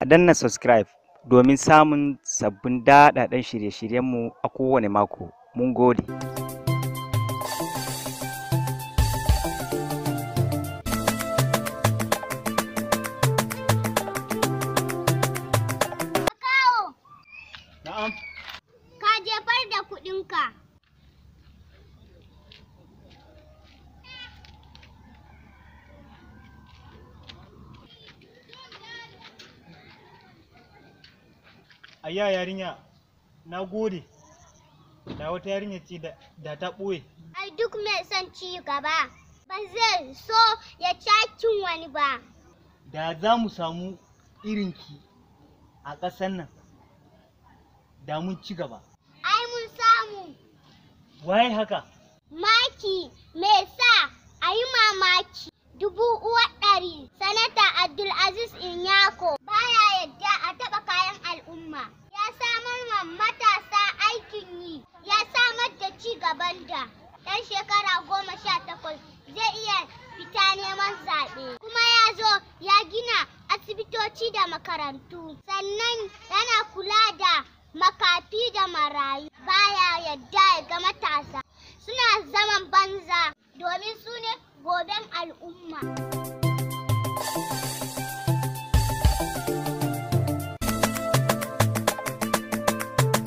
A danna subscribe domin samun sabbin daɗaɗɗen shirye-shiryenmu a kowane mako. Mun gode. Kawo, Na'am. ka jefar da kuɗinka. Ayya yarinya, na gode. Da wata yarinya ce da ta ɓoye. Ai duk mai son ci gaba ba zai so ya cakin wani ba. Da za mu samu irinki a ƙasar nan, da mun ci gaba. Ai mun samu Waye haka? maki mai sa a yi mamaki 100,000 Sanata Abdulaziz Inyako baya yadda a taɓa kayan al'umma. Ya samar ma matasa aikin yi, ya samar da ci gaban da ɗan shekara 18 zai iya fita neman zaɓe. Kuma ya zo ya gina asibitoci da makarantu, sannan yana kula da makafi da marayu. Baya yadda ya ga matasa suna zaman banza domin su ne goben al'umma.